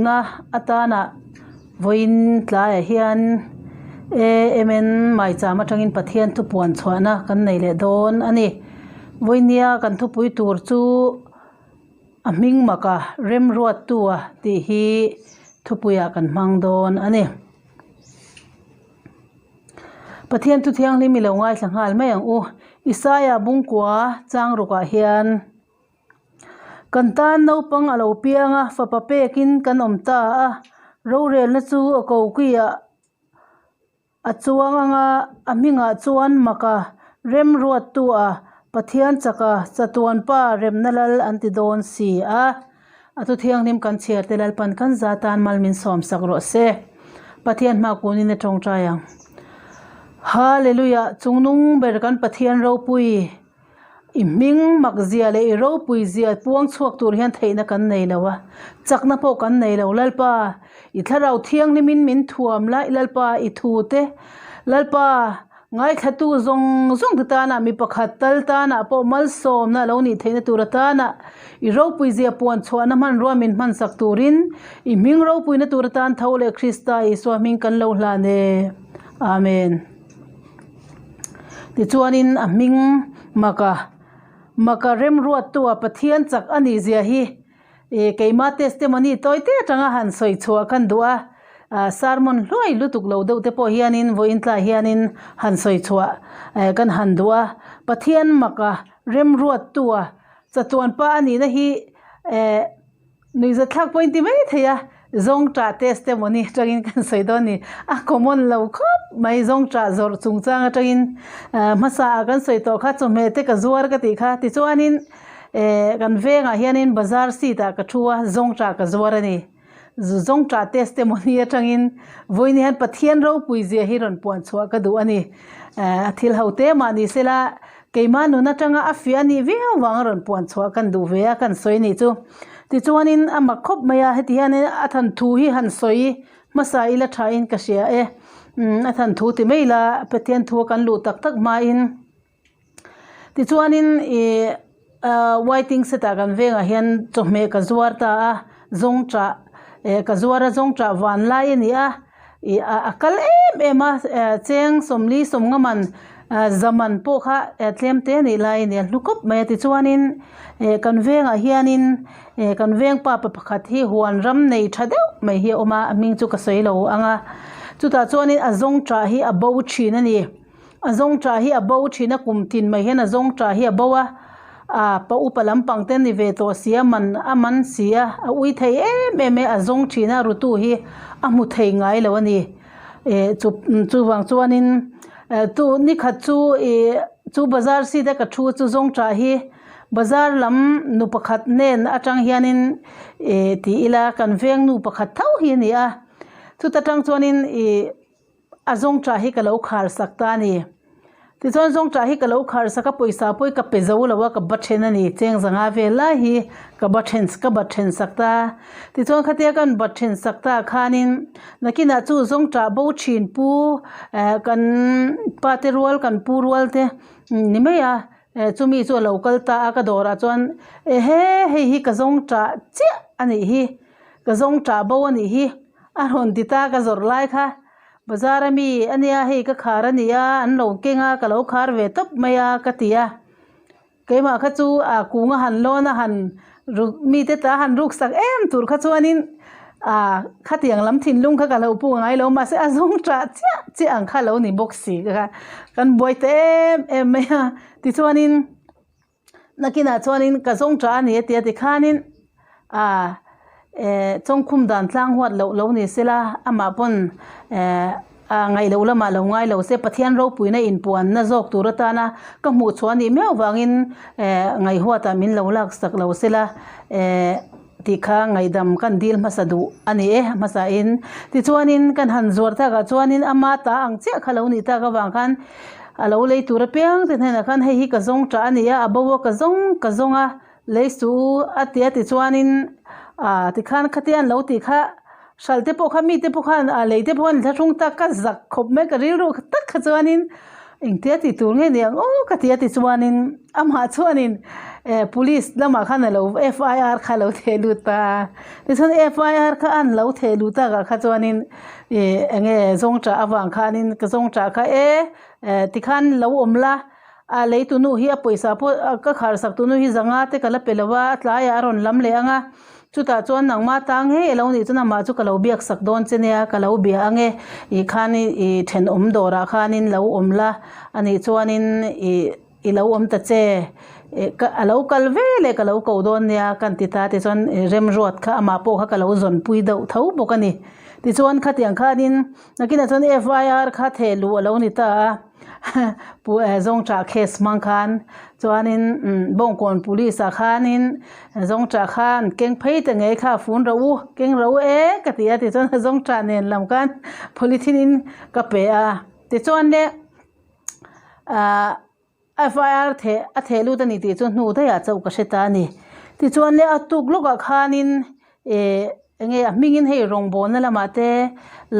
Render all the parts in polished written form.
hlawkna atana vawiin tlaiah hian AMN maicham atangin Pathian thupuan chhuahna kan nei leh dawn a ni. Vawinia kan thupui tur chu a hming maka remruattua tih hi thupuiah kan hmang dawn a ni. Pathian thu thianghlim i lo ngaithla nghal mai ang u. Isaia bungkua chang rukah hian Kan tan naupang a lo piang a, fapa pekin kan awm ta a, rorelna chu a kokiah a chuang ang a, a hmingah chuan maka remruattua Pathian chaka chatuanpa remna lal an ti dawn si a. A thu thianghlim kan chhiar te Lalpan kan za tan mal min sawm sak rawh se. Pathian hma kunin a tawngtai ang. Hallelujah chungnung ber kan Pathian ropui i hming mak zia leh i ropui zia puang chhuak tur hian theihna kan nei lo a, chakna pawh kan nei lo Lalpa i thlarau thianghlimin min thuam lai Lalpa i thu te Lalpa Ngaithlatu zawng zawng te tana mi pakhat tal tana pawh malsawmna a lo nih theihna tur atana i ropui zia puan chhuahna hmanrua min hmansak turin i hming ropuina tur atan tho leh Krista Isua hming kan lo hlan e. Amen. Tichuanin a hming maka maka remruattua Pathian chak a nih zia hi Ih keima testimony tawi te atanga han sawi chhuah khan duh a, ah sermon hluai lutuk lo deuh te pawh hianin vawiin tlai hianin han sawi chhuah eh kan han duh a, Pathian maka remruattu a chatuan pa a nihna hi eh nuihzathlak pawhin ti mai thei a, zawngṭah testimony atangin kan sawi dawn a ni, a common lo khawp mai zawngṭah zawrh chungchang atangin ah hmasa ah kan sawi tawh kha chawhmeh te ka zuar ka tih kha tichuanin. Eh kan vengah hianin bazar seat ah ka thu a, zawngṭah ka zuar a ni. Zawngṭah testimony atangin vawiin hian Pathian ropui zia hi rawn puan chhuah ka duh a ni. Eh a thil ho te mah ni sela keimah nun atanga a fiah a nih viau vanga rawn puan chhuah kan duh ve a kan sawi a nih chu. Tichuanin a mak khawp mai a, heti hianin a than thu hi han sawi hmasa ila thain ka hria e. Umm a than thu ti mai ila Pathian thu a kan luh tak tak hmain. Tichuanin ih ah waiting set ah kan vengah hian chawhmeh ka zuar ta a zawngṭah eh ka zuar a zawngṭah van lai a ni a ih a kal em em a eh cheng sawmli sawmnga man ah zaman pawh kha eh tlem te a nih lai a ni a hlu khawp mai a tichuanin eh kan vengah hianin eh kan veng pa pa pakhat hi huan ram nei tha deuh mai hi a awm a a hming chu ka sawi lo ang a chutah chuanin a zawngṭah hi a bo thin a ni. A zawngṭah hi a bo ṭhin a, kum tin mai hian a zawngṭah hi a bo a, ah pa upa lampang te a ni ve tawh si a, man a man si a, a ui thei em em e, a zawng ṭhin a, rutu hi a hmu thei ngai lo a ni. Eh chu chuvang chuanin eh chu nikhat chu ih chu bazar seat a ka thu chu zawngṭah hi bazar lam nu pakhat hnen atang hianin eh ti ila kan veng nu pakhat tho hi a ni a, chuta tang chuanin ih. A zawngṭah hi ka lo khar sak ta a ni. Tichuan zawngṭah hi ka lo khar sak a, pawisa pawh hi ka pe zo lo a, ka ba then a ni. Cheng zanga vel lai hi ka ba then ka ba then sak ta a. Tichuan khatia kan ba then sak ta ah khanin nakinah chu zawngṭah bo thin pu eh kan pa te rual kan pu rual te ni mai a, eh chumi chu a lo kal ta a ka dawrah chuan ehe hei hi ka zawngṭah chiah a nih hi, ka zawngṭah bo a nih hi. A rawn ti ta ka zawrh lai kha bazar a mi a nia hei ka khar a nia an lo keng a ka lo khar ve tawp mai a ka ti a keimah kha chu a kung a han lawn a han ruk mite ta han ruk sak em tur kha chuanin ah khatiang lam thinlung kha ka lo pu ngai lo mahse a zawng ṭah chiah chiah ang kha lo ni bawk si kha kan buai ta em em mai a tichuanin. Nakinah chuanin ka zawng ṭah a ni a ti a tikhanin ah eh chawngkhum dan tlang huat loh lo ni sela amah pawn eh a ngaih loh lamah lo ngai lo se Pathian ropuina inpuanna zawk tur atana ka hmuh chhuah a nih miau vangin eh ngaihhuatah min lo lak sak lo sela eh tih kha ngaihdam kan dil hmasa duh a ni e hmasain tichuanin kan han zuar takah chuanin ama ta ang chiah kha lo nih tak avang khan a lo lei tur apiang te hnenah khan hei hi ka zawng tah a ni a a bo a ka zawng ka zawng a lei suh u a ti a tichuanin ah tikhan khatia an lo tih kha hral te pawh kha mite pawh khan ah lei te pawh khan thlahrung tak ka zak khawp mai ka rilru tak kha chuanin engtia tih tur nge ni ang aw ka ti a tichuanin amah chuanin. Police lamah khan a lo FIR kha a lo theh lut ta a. Tichuan FIR kha an lo theh luh takah kha chuanin ih eng nge zawngṭah avang khanin ka zawngṭah kha e tikhan lo awm la a leitu nu hi a pawisa pawh ka khar sak tu nu hi zanga te ka la pe lo a, a tlaiah a rawn lam leh ang a. Chutah chuan nangmah tang ngei a lo nih chuan amah chu ka lo biak sak dawn che nia, ka lo bia ang e, ih khan ih thenawm dawrah khanin lo awm la a nih chuanin ih i lo awm ta che, ih ka a lo kal ve leh ka lo ko dawn nia ka ti ta tichuan remruat kha amah pawh kha ka lo zawnpui deuh tho bawk a ni. Tichuan khatiang khanin nakinah chuan FIR kha theh luh a lo ni ta a. Pu Zawngṭah case hmang khan chuanin Bawngkawn police ah khanin Zawngṭah khan keng phei ta ngei kha fun rawh u keng rawh u e ka ti a tichuan Zawngṭah nen lam khan polythene in ka pe a tichuan le ah FIR theh a theh lut a ni tih chu hnu daih ah chauh ka hre ta a ni. Tichuan le a tuk lawkah khanin eh eng nge a hmingin hei rawngbawlna lamah te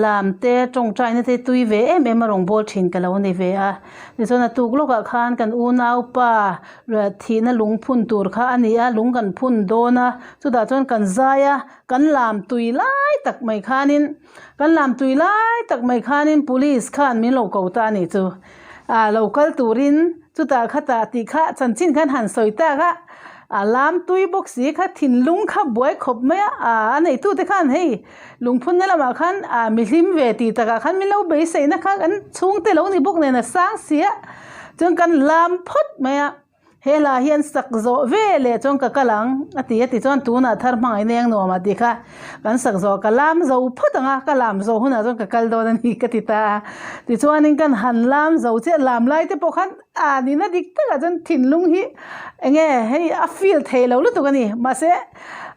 lam te tawngtaina te tui ve em em a rawngbâwl thin ka lo ni ve a. Tichuan a tuk lawkah khan kan unaupa thihna lung phun tur kha a ni a, lung kan phun dawn a, chutah chuan kan zai a, kan lam tui lai tak mai khanin kan lam tui lai tak mai khanin police khan min lo ko ta a nih chu. Ah lo kal turin chutah khatah tih kha chanchin khan han sawi tak a, a lam tui bawk si kha thinlung kha buai khawp mai a, ah a neitute khan hei lungphunna lamah khan ah mihlim ve tih takah khan min lo beiseina kha kan chhungte lo ni bawk nen a sang si a, chuan kan lam phawt mai a. He hla hian sak zawh ve leh chuan ka kal ang a ti a tichuan tunah thar hmangaih neng nuam a ti kha kan sak zawh ka lam zo phawt ang a ka lam zawh hunah chuan ka kal dawn a ni ka ti ta a tichuanin kan han lam zo chiah lam lai te pawh khan a nihna dik takah chuan thinlung hi eng nge hei a feel thei lo lutuk a ni mahse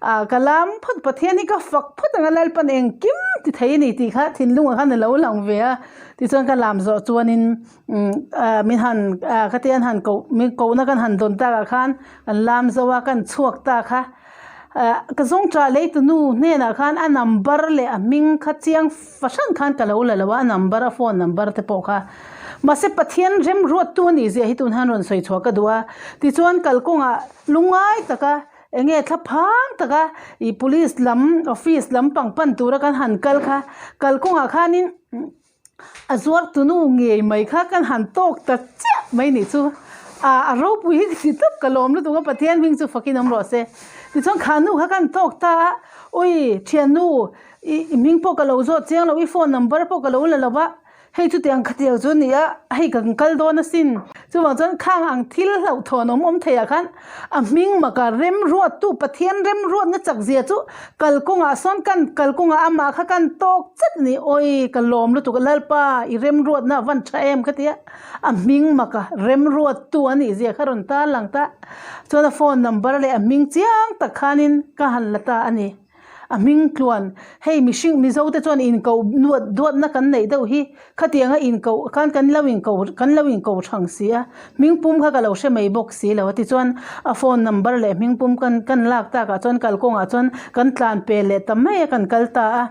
ah ka lam phawt Pathian hi ka fak phawt ang a Lalpan engkim ti thei a ni tih kha thinlungah khan a lo lang ve a tichuan ka lam zawh chuanin. Min han khati an han koh min kohna kan han dawn takah khan kan lam zo a kan chhuak ta kha ka zawngṭah lei tunu hnenah khan a number leh a hming kha chiang fahran khan ka lo la lo a a number a phone number te pawh kha mahse Pathian remruattu a nih zia hi tun hian rawn sawi chhuah ka duh a tichuan kalkawngah lungngai taka eng nge thlaphang taka ih police lam office lampang pan tura kan han kal kha kalkawngah khanin. A zuar tunu ngei mai kha kan han tawk ta chiah mai nih chu. A a ropui hi ti tawp ka lawm lutuk a Pathian hming chu fakin awm rawh se. Tichuan kha nu kha kan tawk ta a, Ui thiannu i i hming pawh ka lo zawt chiang lo, i phone number pawh ka lo la lo va, hei chutiang khatiang chu a ni a, hei kan kal dawn asin. Chuvang chuan khang ang thil hlauhthawn awm awm theiah khan A hming maka remruattu Pathian remruatna chak zia chu kalkawngah sawn kan kalkawngah amah kha kan tawk chat a ni. Awi ka lawm lutuk a Lalpa i remruatna a van tha em ka ti a, a hming maka remruattu a nih zia kha rawn tarlang ta. Chuan a phone number leh a hming chiang tak khanin ka han la ta a ni. A hming tluan, hei mihring Mizo te chuan inkoh nuat duatna kan neih deuh hi khatianga inkoh khan kan lo inko kan lo inko thang si a, hming pum kha ka lo hre mai bawk si lo a tichuan a phone number leh hming pum kan kan lak takah chuan kalkawngah chuan kan tlan pel leh ta mai a kan kal ta a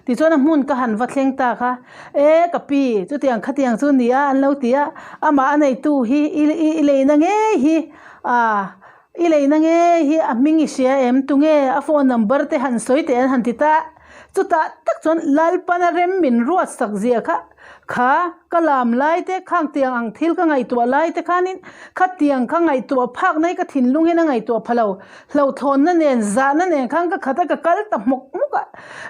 tichuan a hmun ka han va thleng ta kha e ka pi chutiang khatiang chu ni a an lo ti a amah a neitu hi i i leina ngei hi ah I leina nge hi a hming i hria em? Tunge a phone number te han sawi teh an han ti ta. Chutah tak chuan Lalpana rem min ruat sak zia kha kha ka lam lai te khang tiang ang thil ka ngaihtuah lai te khanin khatiang ka ngaihtuah phak nai ka thinlung hian a ngaihtuah pha lo. Hlauhthawnna nen zahna nen khan ka khat a ka kal ta hmawk hmawk a.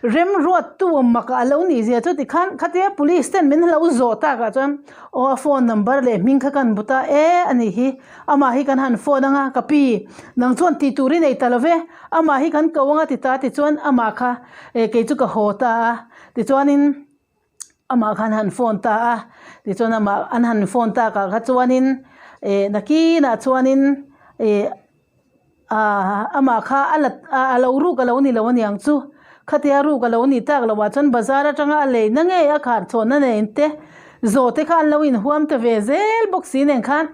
Rem ruattu mak a lo nih zia chu tikhan khatia police ten min lo zawh takah chuan aw a phone number leh hming kha kan but a e a nih hi. Amah hi kan han phone anga, ka pi, nang chuan tih tur i nei ta lo ve, amah hi kan ko anga ti ta tichuan amah kha eh kei chu ka haw ta a, tichuanin amah khan han phone ta a, tichuan amah an han phone takah kha chuanin eh nakinah chuanin eh ah amah kha a la a lo ruk a lo ni lo aniang chu, khatia ruk a lo ni tak loh ah chuan bazar atanga a leina ngei a khar chhawnna nen te zawh te kha an lo inhuam ta ve zel bawk si nen khan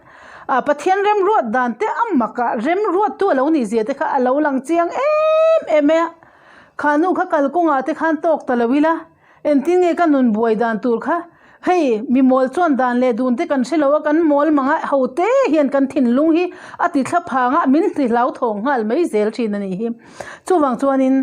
ah Pathian remruat dan te a mak ah remruattu a lo nih zia te kha a lo lang chiang em em mai a, kha nu kha kalkawngah te khan tawk ta lo ila. Engtin nge ka nun buai dan tur kha? Hei, mi mawl chuan dan leh dun te kan hre lo a, kan mawl mang a, ho te hian kan thinlung hi a ti thla phang a, min ti hlauthawng nghal mai zel thin a nih hi. Chuvang chuanin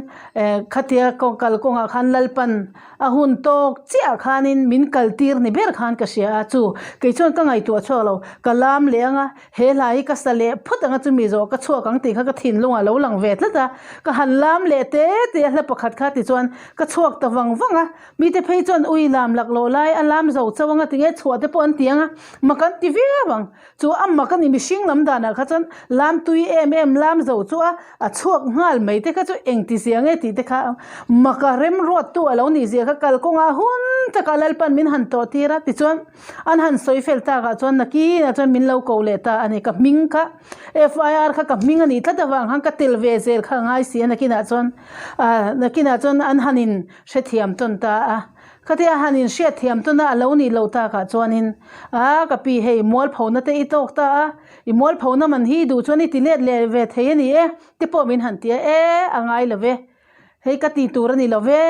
khatia kal kawngah khan Lalpan a hun tawk chiah khanin min kal tir ni ber khan ka hria a, chu kei chuan ka ngaihtuah chhuak lo, ka lam leh ang a, He hla hi ka sa leh phawt ang a, chumi zawh ka chhuak ang tih kha ka thinlungah a lo lang ve tlat a, ka han lam leh te te a hla pakhat kha tichuan ka chhuak ta vang vang a, mite phei chuan ui lam lak loh lai a lam zo chauh ang a tinge chhuah te pawh an ti ang a, mak an ti viau ang, chu a mak a ni mihring lam danah kha chuan lam tui em em lam zo chu a a chhuak nghal mai te kha chu engti zia nge tih te kha mak a remruattu a lo nih zia kha kalkawngah hun takah Lalpan min han tawh tir a tichuan An han sawi fel takah chuan nakinah chuan min lo ko leh ta a ni. Ka hming kha FIR kha ka hming a nih tlat avang khan ka tel ve zel kha a ngai si a nakinah chuan ah nakinah chuan an han in hrethiam tawn ta a. Khatia han in hriatthiam tawn a a lo nih loh takah chuanin ah ka pi hei mualphona te i tawk ta a, i mualphona man hi i duh chuan i ti let leh ve thei a ni e te pawh min han ti a, e a ngai lo ve. Hei ka ti tur a ni lo ve,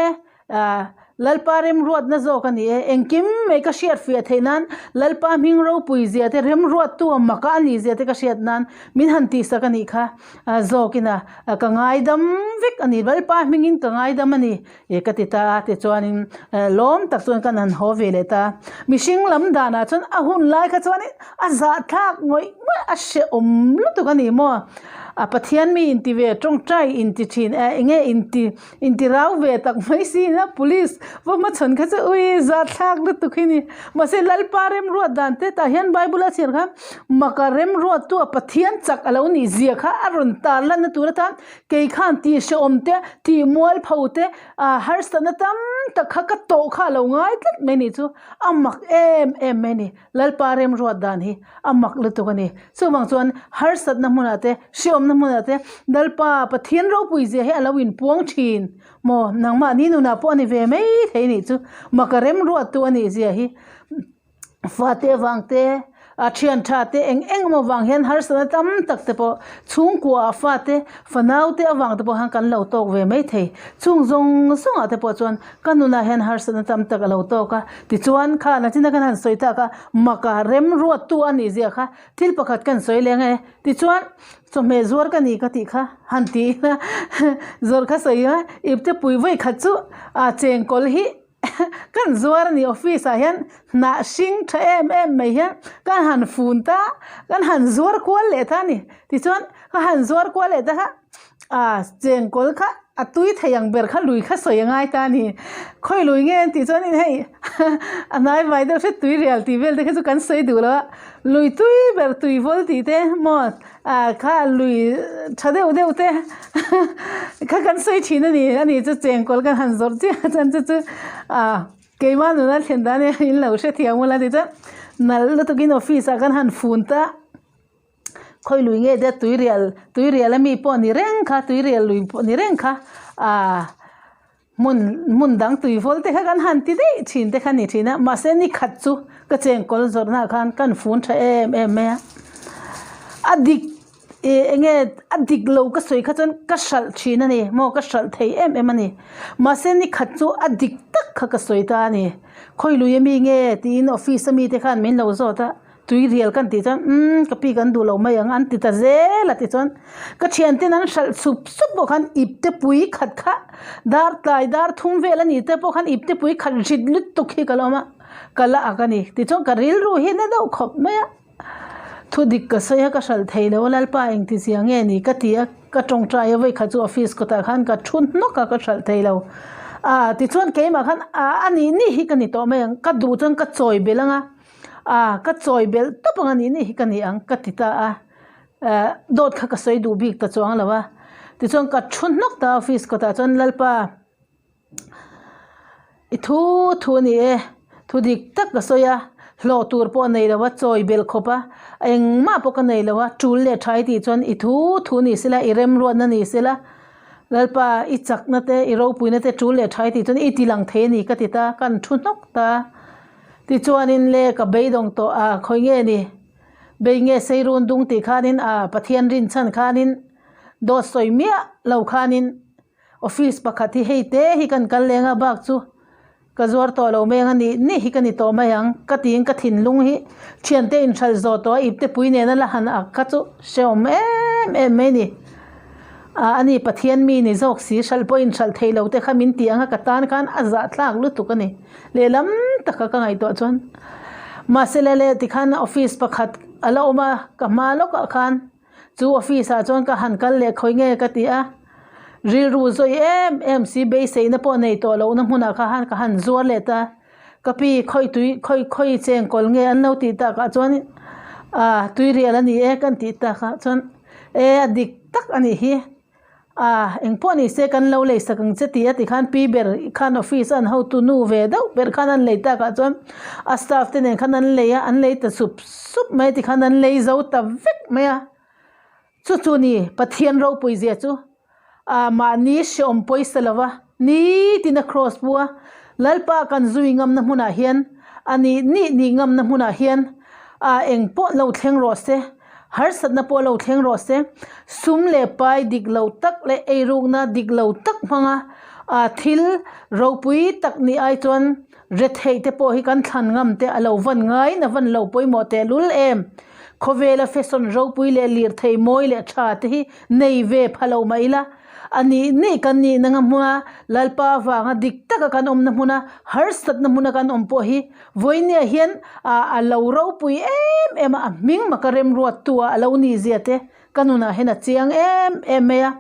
Lalpa remruatna zawk a ni e. Engkim mai ka hriat fiah theih nan Lalpa hming ropui zia te, remruattu a maka a nih zia te ka hriat nan min han tihsak a nih kha zawkin a ka ngaidam vek a ni. Lalpa hmingin ka ngaidam a ni e ka ti ta a, tichuanin lawm tak chuan kan han haw ve leh ta. Mihring lam danah chuan a hun lai kha chuanin a zahthlak ngawih ngawih a hrehawm lutuk a ni maw? A Pathian mi inti ve tawngtai inti thin e enge inti inti rau ve tak mai si ina police va hmachhawn kha chu ui zahthlak lutuk hi ni mahse Lalpa remruat dan te tah hian bible a chhiar khan maka remruat tu a Pathian chak alo nih zia kha a rawn tar lan na tur atan kei khan tih hrehawm te tih mualpho te ah harsatna tam tak kha ka tawh kha alo ngai tlat mai ni chu a mak em em mai ni. Lalpa remruat dan hi a mak lutuk a ni. Chuvang chuan harsatna hmunah te, hriawmna hmunah te Lalpa Pathian ropui zia hi a lo inpuang thin maw? Nangmahni nunah pawh a ni ve mai thei nih chu. Maka remruattu a nih zia hi fate avang te, a thian tha te eng eng emaw vang hian harsatna tam tak te pawh chhungkua ah fate, fanau te avang te pawh hian kan lo tawk ve mai thei. Chung zawng zawngah te pawh chuan Ka nunah hian harsatna tam tak a lo tawk a, tichuan kha nachina kan han sawi tak a, maka remruattu a nih zia kha thil pakhat kan sawi leng e, tichuan chawhmeh zuar ka ni ka tih kha han ti ila zawrh kha sawi ila ipte pui vawi khat chu a chengkawl hi kan zuar a ni office ah hian hnah hring tha em em mai hian kan han fun ta kan han zuar kual leh ta a ni, tichuan ka han zuar kual leh ta kha. A chengkawl kha a tui thei ang ber kha lui kha sawi a ngai ta a ni. Khawi lui nge an tih chuan in hei a hnai vai deuh hret tui rial tih vel te kha chu kan sawi duh lo a. Lui tui ber tui vawl tih te maw ah kha lui tha deuh deuh te kha kan sawi thin a ni. A ni chu chengkawl kan han zawrh chiah a chuan chu chu ah keimah nuna thlen dan hi in lo hrethiam ula tichuan nalh lutukin office ah kan han fun ta. Khawi lui nge te tuirial tuirial ami pawh ni reng kha tuirial lui pawh ni reng kha ah hmun hmun dang tui vawl te kha kan han ti daih thin te kha ni thin a mahse ni khat chu ka chengkawl zawrhna ah khan kan fun tha em em mai a a dik ih eng nge a dik lo ka sawi kha chuan ka hralh thin a ni maw ka hralh thei em em a ni mahse ni khat chu a dik tak kha ka sawi ta a ni khawi lui ami nge tiin office ami te khan min lo zawt a. Tui rial kan tih chuan umm ka pi kan duh lo mai ang an ti ta zel a tichuan ka thianten an hralh sup sup pawh khan ipte pui khat kha dar tlai dar thum vel a ni te pawh khan ipte pui khat rit lutuk hi ka la awm a ka la ak a ni tichuan ka rilru hi na deuh khawp mai a thu dik ka sawi a ka hralh thei lo a lalpa engti zia nge ni ka ti a ka tawngtai a vawikhat chu office kawtah khan ka thu hnawk a ka hralh thei lo a tichuan keimah khan a a nih nih hi ka ni tawh mai ang ka duh chuan ka chawi belh ang a. A, ka chawi belh tawp ang a nih nih hi ka ni ang ka ti ta a, eh dawt kha ka sawi duh bik ta chuang lo a, tichuan ka thu hnawk ta a office kawtah chuan Lalpa i thu thu a ni e, thu dik tak ka sawi a, hlawh tur pawh a nei lo a, chawi belh khawp a, engmah pawh ka nei lo a, tul leh tha i tih chuan i thu thu ni sela, i remruatna ni sela, Lalpa i chakna te, i ropuina te tul leh tha i tih chuan i ti lang thei a ni ka ti ta, kan thu hnawk ta. Tichuanin le ka beidawng tawh a, khawi nge ni? Bei nge sei run dung tih khanin a, Pathian rin chhan khanin dawt sawi miah lo khanin office pakhat hi hei te hi kan kal leng a, bak chu Ka zuar tawh lo mai ang a nih nih hi ka ni tawh mai ang ka tiin ka thinlung hi thiante inhralh zawh tawh a ipte pui nena la han ak kha chu hrehawm em em mai a ni. Ah a ni Pathian mi ni zawk si hralh pawh inhralh thei lo te kha min tih ang a ka tan khan a zahthlak lutuk a ni. Lehlam taka ka ngaihtuah chuan mahse le le tikhan office pakhat a la awm a ka hma lawkah khan Chu office ah chuan ka han kal leh khawi nge ka ti a, rilru zawi em em si beiseina pawh nei tawh lohna hmunah kha han ka han zuar leh ta, ka pi khawi tui khawi khawi cheng kawl nge an lo tih takah chuan ah tuirial a ni e kan tih takah chuan e a dik tak a nih hi. Ah, engpawh ni se kan lo lei sak ang che ti a ti khan pi ber khan office an hotu nu ve deuh ber khan an lei takah chuan a staff te nen khan an lei a, an lei ta sup sup mai a ti khan an lei zo ta vek mai a. Chu chu ni Pathian ropui zia chu ah mahni hreawm pawisa lova nitin a cross pu a, Lalpa kan zui ngamna hmunah hian a nih nih nih ngamna hmunah hian ah engpawh lo thleng rawh se. Harsatna pawh lo thleng rawh se, sum leh pai dik lo tak leh eirukna dik lo tak hmanga thil ropui tak nih ai chuan retheih te pawh hi kan thlan ngam te a lo van ngaiin a van lo pawimawh tehlul em. Khawvela fashion ropui leh lirthei mawi leh tha te hi nei ve pha lo mah ila, A nih nih kan nihna nga hmuna Lalpa avanga dik taka kan awmna hmuna harsatna hmuna kan awm pawh hi vawinia hian a lo ropui em em a, a hming maka remruattu a lo nih zia te ka nunah hian a chiang em em mai a.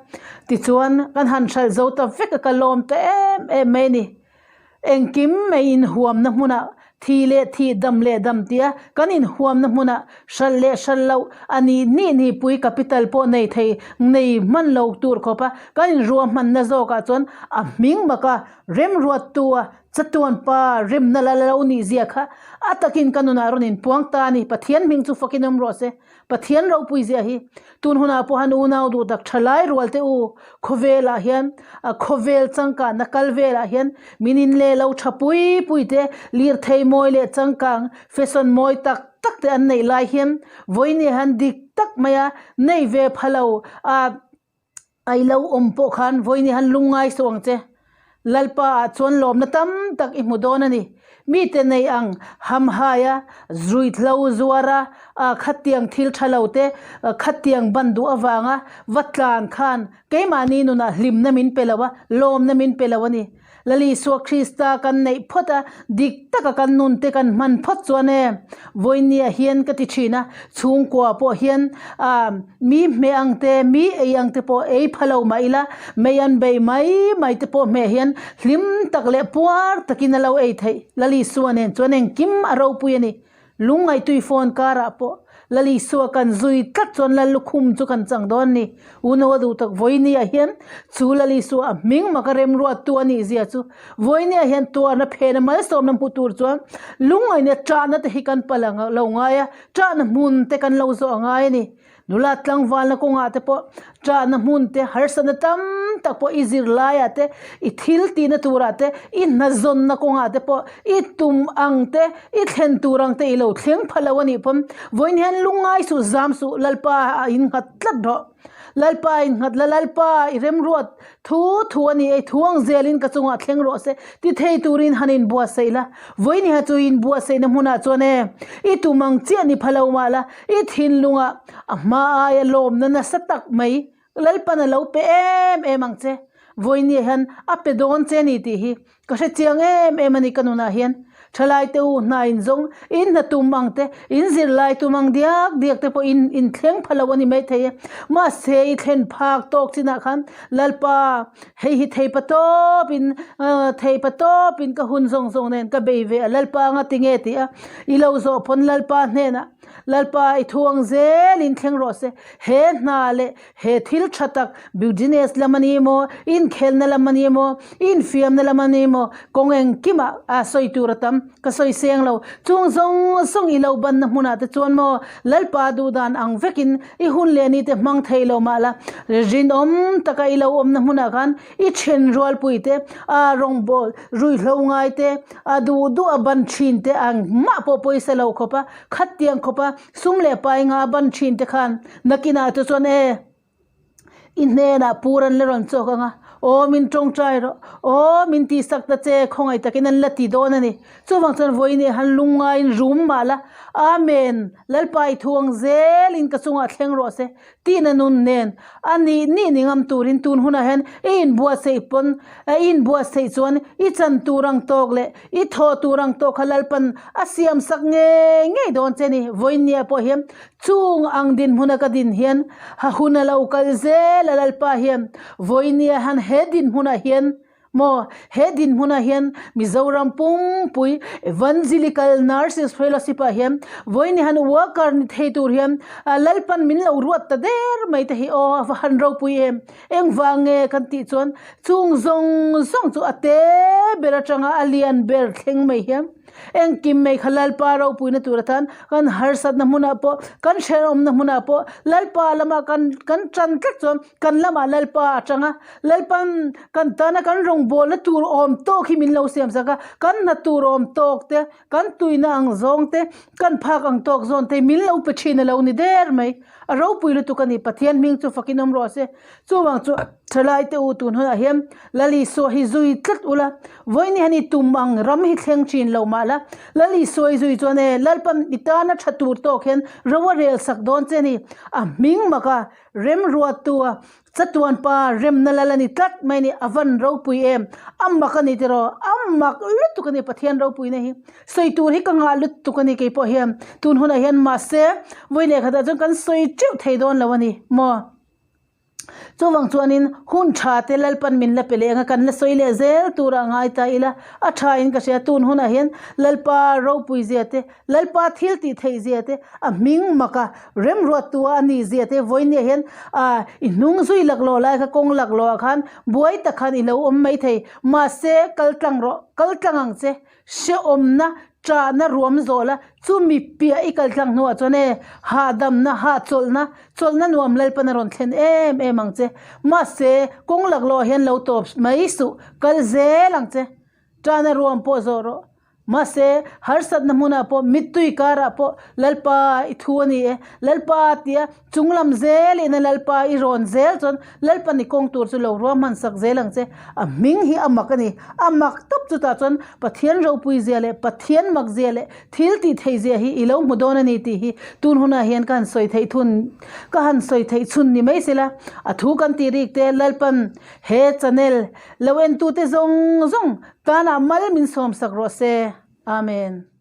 Tichuan kan han hralh zo ta vek a, ka lawm ta em em mai a ni. Engkim mai inhuamna hmunah thi leh thih, dam leh dam tia kan inhuamna hmunah hralh leh hralh loh a nih nih nihpui capital pawh nei thei nei hman lo tur khawpa kan inruahmanna zawkah chuan a hming baka remruattu a chatuan pa remna la lo nih zia kha a takin ka nunah rawn inpuang ta a ni. Pathian hming chu fakin awm rawh se. Pathian ropui zia hi tun hunah pawh han unau duh tak tha lai rual te u khawvelah hian a khawvel changkanna kal velah hian min in leh lo tha pui pui te lirthei mawi leh changkang fashion mawi tak tak te an neih lai hian vawiin hian dik tak maia nei ve pha lo a A i lo awm pawh khan vawiin han lungngai suh ang che. Lalpa ah chuan lawmna tam tak i hmu dawn a ni. Mite nei ang hamhai a, zuithlo zuar a, a khatiang thil tha lo te, khatiang ban duh avanga va tlan khan keimahni nunah hlimna min pe lo a, lawmna min pe lo a ni. Lal Isua Krista kan neih phawt a, dik taka kan nun te kan hman phawt chuan e, vawinia hian ka ti thin a, chhungkua pawh hian ah mi hmeh ang te, mi ei ang te pawh ei pha lo mah ila, mei an bei mai mai te pawh hmeh hian hlim tak leh puar takin a lo ei theih. Lal Isua nen chuan engkim a ropui a ni. Lungngaitui phone karah pawh Lal Isua kan zui tlat chuan Lal lukhum chu kan chang dawn a ni. Unaua duh tak Vawinia hian chu Lal Isua a hming maka remruattu a nih zia chu Vawinia hian tuarna phena malsawmna hmu tur chuan lungngaihna ṭahna te hi kan pal ang lo ngai a, ṭahna hmun te kan lo zawh a ngai a ni. Nula tlangvalna kawngah te pawh ṭahna hmun te, harsatna tam tak pawh i zirlaiah te, i thil tihna turah te, i hnazawnna kawngah te pawh i tum ang te, i thlen tur ang te i lo thleng pha lo a nih pawn vawiin hian lungngai suh, zam suh, Lalpa a innghat tlat rawh. Lalpa a innghat la, Lalpa i remruat Thu thu a ni e, thu ang zelin ka chungah thleng rawh se, ti thei turin han inbuatsaih la. Vawinia chu inbuatsaihna hmunah chuan e, i tum ang chiah ni pha lo mah la, i thinlungah a hma aia lawmna nasa tak mai Lalpan a lo pe em em ang che. Vawinia hian a pe dawn che ni tih hi ka hre chiang em em a ni ka nunah hian. Thalai te u hna in zawng, in hna tum ang te, in zirlai tum ang diak diak te pawh in in thleng pha lo a ni maithei e. Mahse i thlen phak tawk chinah khan Lalpa hei hi thei pa tawp in thei pa tawp in ka hun zawng zawng nen ka bei ve a Lalpa anga tinge tih a i lo zawh pawn Lalpa hnenah Lalpa i thu ang zel in thleng rawh se he hna leh He thil tha tak business lam a ni emaw, inkhelna lam a ni emaw, infiamna lam a ni emaw, kawng engkimah a sawi tur a tam. Ka sawi seng lo. Chung zawng zawng i lo banna hmunah te chuan maw Lalpa duhdan ang vekin i hun leh ni te hmang thei lo mah la, rinawm taka i lo awmna hmunah khan i then rualpui te, a rawngbâwl ruihhlo ngai te, a duh duh a ban thin te ang mah pawh pawisa lo khawp a, khatiang khawp a sum leh pai nga a ban thin te khan Nakinah te chuan e, i hnenah pur an la rawn chawk ang a, Aw min tawngtai rawh, aw min tihsak ta che khawngaih takin an la ti dawn a ni. Chuvang chuan vawiin ah han lungngaiin rum mah la, Amen, Lalpa i thu ang zelin ka chungah thleng rawh se, tihna nun nen a nih nih ni ngam turin tun hunah hian i inbuatsaih pawn i inbuatsaih chuan i chan tur ang tawk leh i thawh tur ang tawk kha Lalpan a siam sak ngei ngei dawn che ni. Vawiinniah pawh hian chung ang dinhmuna ka din hian ha hun a lo kal zel a Lalpa hian vawiinniah hian he dinhmunah hian Maw, he dinhmunah hian Mizoram pumpui Evangelical Nurses Fellowship ah hian vawiin han worker ni thei tur hian Lalpan min lo ruat ta der mai te hi aw a va han ropui em. Engvang nge kan tih chuan chung zawng zawng chu a te ber atanga a lian ber thleng mai hian Engkim mai kha Lalpa ropuina tur atan kan harsatna hmunah pawh, kan hrehawmna hmunah pawh Lalpa lama kan kan tan tlat chuan kan lamah Lalpa a tang a, Lalpan kan tana kan rawngbawlna tur awm tawk hi min lo siam sak a, kan hna tur awm tawk te, kan tuina ang zawng te, kan phak ang tawk zawn te min lo pe thin a lo ni der mai. A ropui lutuk a ni, Pathian hming chu fakin awm rawh se. Chuvang chu thalai te u tun hunah hian Lal Isua hi zui tlat ula, vawiin hian i tum ang ram hi thleng thin lo mah la, Lal Isua i zui chuan e Lalpan i tana tha tur tawk hian ro a rel sak dawn che a ni. A hming mak a, remruattu a, chatuan pa remna lal a ni tlat mai a ni, a van ropui em, a mak a ni tiraw, a mak lutuk a ni Pathian ropuina hi. Sawi tur hi ka ngah lutuk a ni keipawh hian tun hunah hian mahse vawi lehkhatah chuan kan sawi teuh thei dawn lo a ni maw. Chuvang chuanin hun tha te Lalpan min la pe leh anga kan la sawi leh zel tura ngai ta ila a tha in ka hria tun hunah hian Lalpa ropui zia te Lalpa thil tih theih zia te a hming mak a remruat tu a a nih zia te vawinia hian ah i hnung zui laklawh lai kha kawng laklawh ah khan buai tak khan i lo awm mai thei mahse kal tlang rawh kal tlang ang che Hrehawmna, ṭahna ruam zawh la, chumi piah i kal tlang hnuah chuan e, hahdamna, hahchawlhna, chawlhna nuam Lalpan a rawn thlen em em ang che. Mahse, kawng laklawh hian lo tawp mai suh, kal zel ang che. Ṭahna ruam pawh zawh rawh. Mahse, harsatna hmunah pawh, mittui karah pawh Lalpa i thu a ni e, Lalpa tia Chunglam zel ina Lalpa i rawn zel chuan Lalpa ni kawng tur chu lo ruahman sak zel ang che. A hming hi a mak a ni. A mak tawp chutah chuan Pathian ropui zia leh Pathian mak zia leh thil tih theih zia hi i lo hmu dawn a ni tih hi tun hunah hian ka han sawi theih thun ka han sawi theih chhun ni mai sela a thu kan tih rik te Lalpan he channel lo entute zawng zawng tanah mal min sawm sak rawh se. Amen.